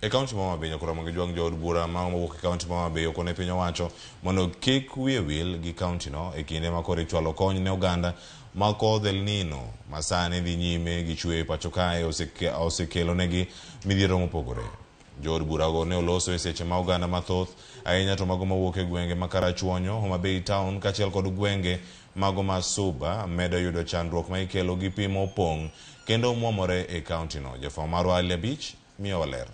E kaunti ma Homa Bay, Nyakoro Ramogi Jwang' jood bura ma mowuok e kaunti ma Homa Bay okone piny owacho mondo kik wiye wil gi kaunti no e kinde ma koro ichwalo kony ne oganda ma kodh El Nino ma sani dhi nyime gi chwe e pacho kae osekelo negi midhiero mopogore. Jood burago ne oloso e seche ma oganda mathoth ahinya to mago mawuok e gwenge ma Karachuonyo, Homa Bay Town kaachiel kod gwenge mago ma Suba medo yudo chandruok ma ikelo gi pi mopong' kendo muomore e kaunti no. Jafwambo marwa Ali Abich miyowa ler.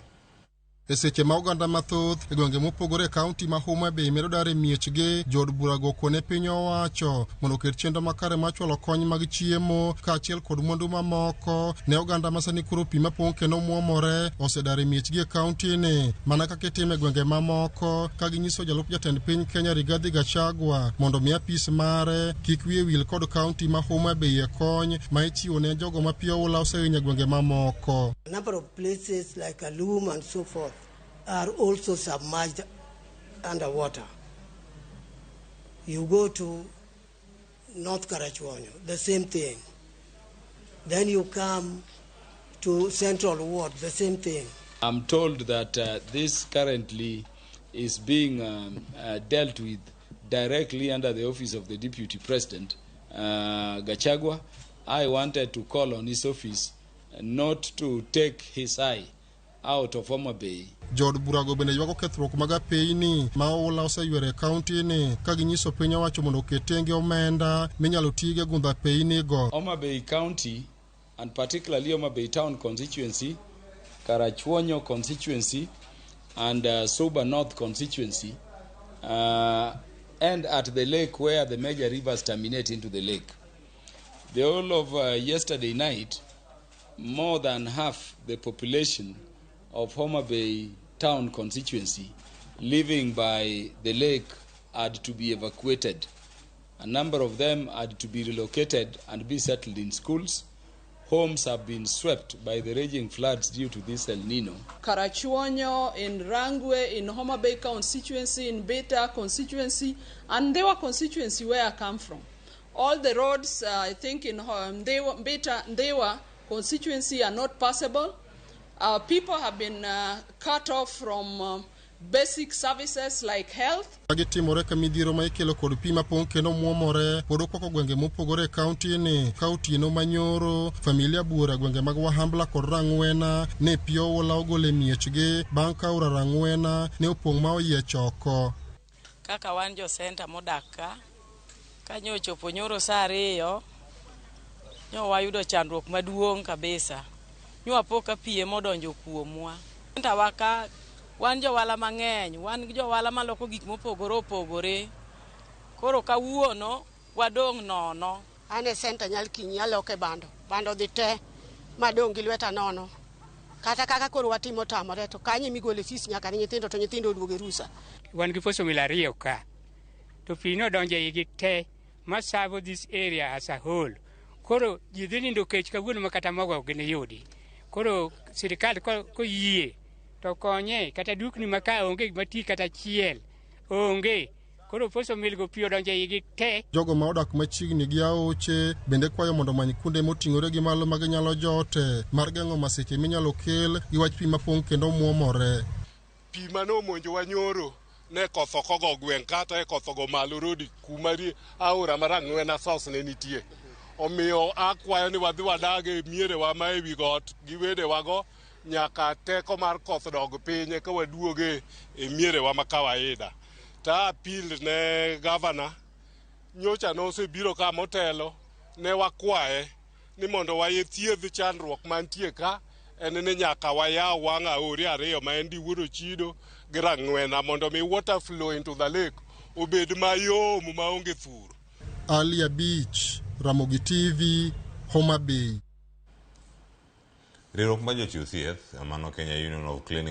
E seche ma oganda mathoth e gwenge mopogore e kaunti ma Homa Bay medo dar e miechgi, jood burago okone piny owacho mondo oket chenro makare mar chwalo kony mag chiemo kaachiel kod mwandu mamoko ne oganda ma sani koro pi mapong' kendo muomore osedar e miechgi e kaunti ni mana kaka itimo e gwenge mamoko ka ginyiso jalup jatend piny Kenya Rigathi Gachagua mondo mi apis mare kik wiye wil kod kaunti ma Homa Bay e kony ma ichiwo ne jogo ma pi oula osehinyo e gwenge mamoko. A number of places like Alum and so forth are also submerged underwater. You go to North Karachuonyo, the same thing. Then you come to Central Ward, the same thing. I'm told that this currently is being dealt with directly under the office of the Deputy President, Gachagua. I wanted to call on his office not to take his eye out of Homa Bay. Jood burago bende ywago kethruok mag apeyni ma oula oseywero e kaunti ni ka ginyiso piny owacho mondo oket tenge omenda minyalo tigo e gundho apeyni go. Homa Bay County and particularly Homa Bay Town constituency, Karachuonyo constituency and Suba North constituency and at the lake where the major rivers terminate into the lake. The whole of yesterday night, more than half the population of Homa Bay Town constituency living by the lake had to be evacuated. A number of them had to be relocated and be settled in schools. Homes have been swept by the raging floods due to this El Nino. Karachuonyo, in Rangwe, in Homa Bay constituency, in Beta constituency, and Ndhiwa constituency where I come from. All the roads, I think, in Ndhiwa, Beta, Ndhiwa constituency are not passable. People have been cut off from basic services like health. Gitimore ka midhiero ma ikelo kod pi mapong' kendo muomore pod okwako gwenge mopogore e kaunti ni ka otieno manyoro familia buora gwenge mag Wahambla kod Rang'wena ne pi oula ogolo e miechgi bang' ka aora Rang'wena ne opong' ma oyiech oko. Kaka wan jo senta modak ka, kanyo ochopo nyoro saa 2, nyo wayudo chandruok maduong' kabisa. Nyo wapo ka pi ema odonjo kuomwa. Senta wa ka wan jowala mang'eny, wan gi jowala maloko gik mopogore opogore. Koro kawuono wadong' nono. An e senta Nyalkinyi aloke bando, bando dhi te madong' gi lweta nono. Kata kaka koro watimo tamore to kanye migole fees nyaka ne nyithindo to nyithindo oduogo e rusa. Wan gi posho mill 2 ka to pi nodonjo e igi te ma serve this area as a whole. Koro ji dhi nindo kech kawuono ma kata mogo ok giniyudi. Koro sirikal koyie to konye kata dukni ma ka onge gima ti kata achiel onge. Koro posho mill go pi odonjo e igi te. Jogo ma odak machiegni gi aoche bende kwayo mondo omany kuonde moting'ore gi malo ma ginyalo jote mar geng'o masiche minyalo kel gi wach pi mapong' kendo muomore. Pi mane omonjowa nyoro ne koth ok ogo gweng' kata e koth ogo malo rodi kuma aora mar Rang'wena source ne nitie. Omiyo akwayo ni wadhi wadag e mierewa ma ewi got gi wedewago nyaka teko mar koth dog piny eka waduoge e mierewa ma kawaida. Ta appeal ne gavana nyocha nosebiro ka motelo ne wakwaye ni mondo wayethiedh chandruok mantie ka en ni nyaka wayaw wang' aore 2 ma en Diwuod Ochido gi Rang'wena mondo mi water flow into the lake obed mayom maonge thur. Ali Abich, Ramogi TV, Homa Bay. Riwruok mar jochiw thieth mano Kenya Union of Clinic